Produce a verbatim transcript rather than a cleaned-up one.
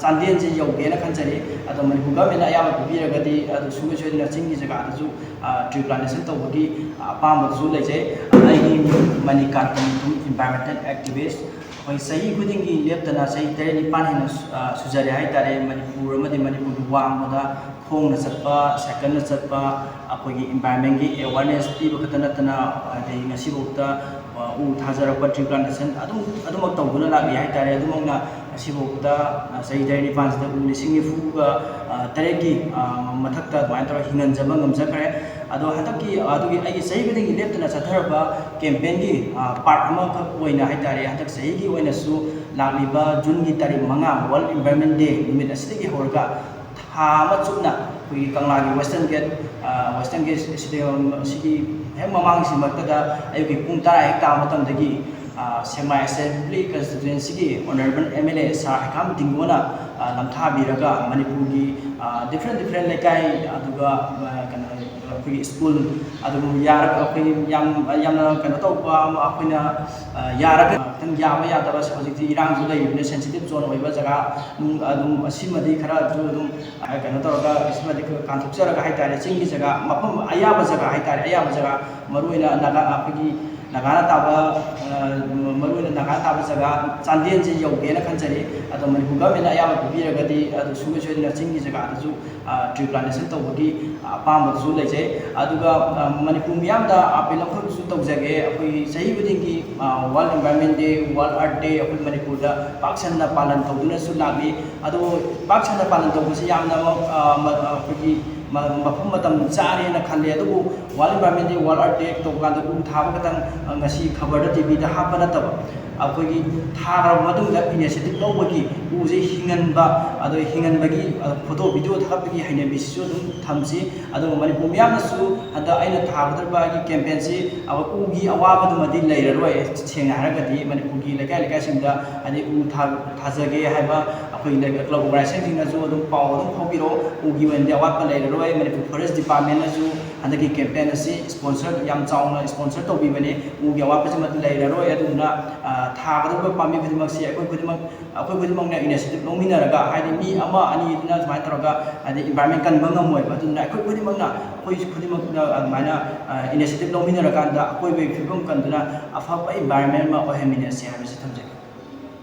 ꯆꯥꯟꯗꯦꯜꯁꯦ ꯌꯧꯒꯦꯅ ꯈꯟꯖꯔꯤ꯫ ꯑꯗꯣ ꯃꯅꯤꯄꯨꯔ ꯒꯚꯔꯟꯃꯦꯟꯅ ꯑꯌꯥꯕ ꯄꯤꯕꯤꯔꯒꯗꯤ ꯑꯗꯨ ꯁꯨꯡꯁꯣꯏ ꯁꯣꯏꯗꯅ ꯆꯤꯡꯒꯤ ꯖꯒꯥꯗꯁꯨ, ꯑ, tree plantation ꯇꯧꯕꯒꯤ, ꯑ, ꯑꯄꯥꯝꯕꯗꯨꯁꯨ ꯂꯩꯖꯩ꯫ ꯑꯗꯣ ꯑꯩꯒꯤ ꯃꯅꯤ ꯀꯥꯔꯇꯨꯟ ꯑꯗꯨꯝ environmental activist ꯑꯩꯈꯣꯏ ꯆꯍꯤ ꯈꯨꯗꯤꯡꯒꯤ ꯂꯦꯞꯇꯅ ꯆꯍꯤ ꯇꯔꯦꯠ ꯅꯤꯄꯥꯟ ꯍꯦꯟꯅ ꯁꯨ-, ꯑ, ꯁꯨꯖꯔꯦ ꯍꯥꯏꯇꯥꯔꯦ꯫ ꯃꯅꯤꯄꯨꯔ ꯑꯃꯗꯤ ꯃꯅꯤꯄꯨꯔꯒꯤ ꯋꯥꯡꯃꯗ ꯈꯣꯡꯅ ꯆꯠꯄ, ꯁꯥꯏꯀꯜꯅ ꯆꯠꯄ, ꯑꯩꯈꯣꯏꯒꯤ environmentꯀꯤ awareness ꯄꯤꯕ ꯈꯛꯇ ꯅꯠꯇꯅ, ꯑꯗꯩ ꯉꯁꯤꯐꯥꯎꯗ, ꯑ, ꯎ ꯊꯥꯖꯔꯛꯄ, tree plantation ꯑꯗꯨꯝ, ꯑꯗꯨꯃꯛ ꯇꯧꯗꯨꯅ ꯂꯥꯛꯂꯤ ꯍꯥꯏꯇꯥꯔꯦ꯫ ꯑꯗꯨꯃꯛꯅ ꯉꯁꯤꯐꯥꯎꯗ, ꯑ, ꯆꯍꯤ ꯇꯔꯦꯠ ꯅꯤꯄꯥꯟꯁꯤꯗ ꯎ ꯂꯤꯁꯤꯡ ꯅꯤꯐꯨꯒ, ꯑ, ꯇꯔꯦꯠꯀꯤ, ꯑ, ꯃꯊꯛꯇ ꯑꯗꯨꯃꯥꯏꯅ ꯇꯧꯔꯒ ꯍꯤꯡꯍꯟꯖꯕ ꯉꯝꯖꯈ꯭ꯔꯦ꯫ ꯑꯗꯣ ꯍꯟꯗꯛꯀꯤ, ꯑ, ꯑꯗꯨꯒꯤ ꯑꯩꯒꯤ ꯆꯍꯤ ꯈꯨꯗꯤꯡꯒꯤ ꯂꯦꯞꯇꯅ ꯆꯠꯊꯔꯕ campaignꯒꯤ, ꯑ, part ꯑꯃꯈꯛ ꯑꯣꯏꯅ ꯍꯥꯏꯇꯥꯔꯦ, ꯍꯟꯗꯛ ꯆꯍꯤꯒꯤ ꯑꯣꯏꯅꯁꯨ ꯂꯥꯛꯂꯤꯕ Juneꯒꯤ ꯇꯥꯔꯤꯛ ꯃꯉꯥ World Environment Day ꯅꯨꯃꯤꯠ ꯑꯁꯤꯗꯒꯤ ꯍꯧꯔꯒ ꯊꯥ ꯑꯃ ꯆꯨꯞꯅ ꯑꯩꯈꯣꯏꯒꯤ ꯀꯪꯂꯥꯒꯤ Western Gate, ꯑ, Western Gate stadium ꯑꯁꯤꯒꯤ ꯍꯦꯛ ꯃꯃꯥꯡꯁꯤꯃꯛꯇꯗ ꯑꯌꯨꯛꯀꯤ ꯄꯨꯡ ꯇꯔꯥ ꯍꯦꯛ ꯇꯥꯕ ꯃꯇꯝꯗꯒꯤ, ꯑ, ꯁꯦꯛꯃꯥꯏ Assembly Constituencyꯒꯤ Honourable MLA Sir ꯍꯩꯈꯥꯝ ꯇꯤꯡꯒꯣꯅ, ꯑ, ꯅꯝꯊꯥꯕꯤꯔꯒ ꯃꯅꯤꯄꯨꯔꯒꯤ, ꯑ, different different ꯂꯩꯀꯥꯏ, ꯑꯗꯨꯒ, ꯑ, ꯀꯩꯅꯣ, ꯑꯩꯈꯣꯏꯒꯤ school, ꯑꯗꯨꯕꯨ ꯌꯥꯔꯒ ꯑꯩꯈꯣꯏꯒꯤ ꯌꯥꯝ, ꯌꯥꯝꯅ ꯀꯩꯅꯣ ꯇꯧꯕ ꯑꯃ ꯑꯩꯈꯣꯏꯅ, ꯑ, ꯌꯥꯔꯒ ꯈꯤꯇꯪ ꯌꯥꯕ ꯌꯥꯗꯕ ꯍꯧꯖꯤꯛꯇꯤ ꯏꯔꯥꯡꯁꯨ ꯂꯩꯔꯤꯕꯅꯤꯅ sensitive zone ꯑꯣꯏꯕ ꯖꯒꯥ ꯅꯨꯡ ꯑꯗꯨꯝ ꯑꯁꯤꯃꯗꯤ ꯈꯔ ꯑꯗꯨ ꯑꯗꯨꯝ, ꯑ, ꯀꯩꯅꯣ ꯇꯧꯔꯒ ꯑꯁꯤꯃꯗꯤ ꯀꯥꯟꯊꯣꯛꯆꯔꯒ ꯍꯥꯏꯇꯥꯔꯦ, ꯆꯤꯡꯒꯤ ꯖꯒꯥ ꯃꯐꯝ ꯑꯌꯥꯕ ꯖꯒꯥ ꯍꯥꯏꯇꯥꯔꯦ, ꯑꯌꯥꯕ ꯖꯒꯥ ꯃꯔꯨꯑꯣꯏꯅ ꯅꯥꯒꯥ, ꯑꯩꯈꯣꯏꯒꯤ ꯅꯥꯒꯥꯅ ꯇꯥꯕ, ꯑ, ꯃꯔꯨꯑꯣꯏꯅ ꯅꯥꯒꯥꯅ ꯇꯥꯕ ꯖꯒꯥ ꯆꯥꯟꯗꯦꯜꯁꯦ ꯌꯧꯒꯦꯅ ꯈꯟꯖꯔꯤ꯫ ꯑꯗꯣ ꯃꯅꯤꯄꯨꯔ ꯒꯚꯔꯟꯃꯦꯟꯅ ꯑꯌꯥꯕ ꯄꯤꯕꯤꯔꯒꯗꯤ ꯑꯗꯨ ꯁꯨꯡꯁꯣꯏ ꯁꯣꯏꯗꯅ ꯆꯤꯡꯒꯤ ꯖꯒꯥꯗꯁꯨ, ꯑ, tree plantation ꯇꯧꯕꯒꯤ ꯑꯄꯥꯝꯕꯗꯨꯁꯨ ꯂꯩꯖꯩ꯫ ꯑꯗꯨꯒ, ꯑ, ꯃꯅꯤꯄꯨꯔ ꯃꯤꯌꯥꯝꯗ appeal ꯑꯃꯈꯛꯁꯨ ꯇꯧꯖꯒꯦ꯫ ꯑꯩꯈꯣꯏꯒꯤ ꯆꯍꯤ ꯈꯨꯗꯤꯡꯒꯤ, ꯑ, World Environment Day, World Earth Day ꯑꯩꯈꯣꯏ ꯃꯅꯤꯄꯨꯔꯗ ꯄꯥꯛ ꯁꯟꯅ ꯄꯥꯂꯟ ꯇꯧꯗꯨꯅꯁꯨ ꯂꯥꯛꯂꯤ꯫ ꯑꯗꯣ ꯄꯥꯛ ꯁꯟꯅ ꯄꯥꯂꯟ ꯇꯧꯕꯁꯤ ꯌꯥꯝꯅ, ꯑ, ꯃ-, ꯑ, ꯑꯩꯈꯣꯏꯒꯤ ꯃ-, ꯃꯐꯝ ꯃꯇꯝ ꯆꯥꯔꯦꯅ ꯈꯜꯂꯦ꯫ ꯑꯗꯨꯕꯨ World Environment Day, World Earth Day ꯇꯧꯕ ꯀꯥꯟꯗ ꯎ ꯊꯥꯕ ꯈꯛꯇꯪ, ꯑ, ꯉꯁꯤ ꯈꯕꯔꯗ, ꯇꯤꯚꯤꯗ ꯍꯥꯞꯄ ꯅꯠꯇꯕ, ꯑꯩꯈꯣꯏꯒꯤ ꯊꯥꯈ꯭ꯔꯕ ꯃꯇꯨꯡꯗ initiative ꯂꯧꯕꯒꯤ ꯎꯁꯦ ꯍꯤꯡꯍꯟꯕ, ꯑꯗꯣ ꯍꯤꯡꯍꯟꯕꯒꯤ, ꯑ, photo video ꯊꯥꯒꯠꯄꯒꯤ ꯍꯩꯅꯕꯤꯁꯤꯁꯨ ꯑꯗꯨꯝ ꯊꯝꯁꯤ꯫ ꯑꯗꯨꯒ ꯃꯅꯤꯄꯨꯔ ꯃꯤꯌꯥꯝꯅꯁꯨ ꯍꯟꯗꯛ ꯑꯩꯅ ꯊꯥꯒꯗꯧꯔꯤꯕ ꯑꯩꯒꯤ campaignꯁꯤ, ꯑ, ꯎꯒꯤ ꯑꯋꯥꯕꯗꯨꯃꯗꯤ ꯂꯩꯔꯔꯣꯏ꯫ ꯁꯦꯡꯅ ꯍꯥꯏꯔꯒꯗꯤ ꯃꯅꯤꯄꯨꯔꯒꯤ ꯂꯩꯀꯥꯏ ꯂꯩꯀꯥꯏꯁꯤꯡꯗ ꯍꯥꯏꯗꯤ ꯎ ꯊꯥ-, ꯊꯥꯖꯒꯦ ꯍꯥꯏꯕ ꯑꯩꯈꯣꯏꯒꯤ club organizationꯁꯤꯡꯅꯁꯨ ꯑꯗꯨꯝ ꯄꯥꯎ ꯑꯗꯨꯝ ꯐꯥꯎꯕꯤꯔꯛꯑꯣ꯫ ꯎꯒꯤ ꯑꯣꯏꯅꯗꯤ ꯑꯋꯥꯠꯄ ꯂꯩꯔꯔꯣꯏ꯫ ꯃꯅꯤꯄꯨꯔ Forest Departmentꯅꯁꯨ ꯍꯟꯗꯛꯀꯤ campaign ꯑꯁꯤ sponsor ꯌꯥꯝ ꯆꯥꯎꯅ sponsor ꯇꯧꯕꯤꯕꯅꯤ꯫ ꯎꯒꯤ ꯑꯋꯥꯠꯄꯁꯤꯃ ꯂꯩꯔꯔꯣꯏ꯫ ꯑꯗꯨꯗꯨꯅ, ꯑ, ꯊꯥꯒꯗꯧꯔꯤꯕ ꯄꯥꯝꯕꯤ ꯈꯨꯗꯤꯡꯃꯛꯁꯤ ꯑꯩꯈꯣꯏ ꯈꯨꯗꯤꯡꯃꯛ, ꯑꯩꯈꯣꯏ ꯈꯨꯗꯤꯡꯃꯛꯅ initiative ꯂꯧꯃꯤꯟꯅꯔꯒ, ꯍꯥꯏꯗꯤ ꯃꯤ ꯑꯃ ꯑꯅꯤꯗꯨꯅ ꯁꯨꯃꯥꯏꯅ ꯇꯧꯔꯒ, ꯍꯥꯏꯗꯤ environment ꯀꯟꯕ ꯉꯝꯃꯣꯏꯕ꯫ ꯑꯗꯨꯗꯨꯅ ꯑꯩꯈꯣꯏ ꯈꯨꯗꯤꯡꯃꯛꯅ, ꯑꯩꯈꯣꯏ ꯈꯨꯗꯤꯡꯃꯛꯅ ꯑꯗꯨꯃꯥꯏꯅ, ꯑ, initiative ꯂꯧꯃꯤꯟꯅꯔꯀꯥꯟꯗ ꯑꯀꯣꯏꯕꯒꯤ ꯐꯤꯕꯝ ꯀꯟꯗꯨꯅ ꯑꯐꯕ environment ꯑꯃ ꯑꯣꯏꯍꯟꯃꯤꯟꯅꯁꯤ ꯍꯥꯏꯕꯁꯤ ꯊꯝꯖꯒꯦ꯫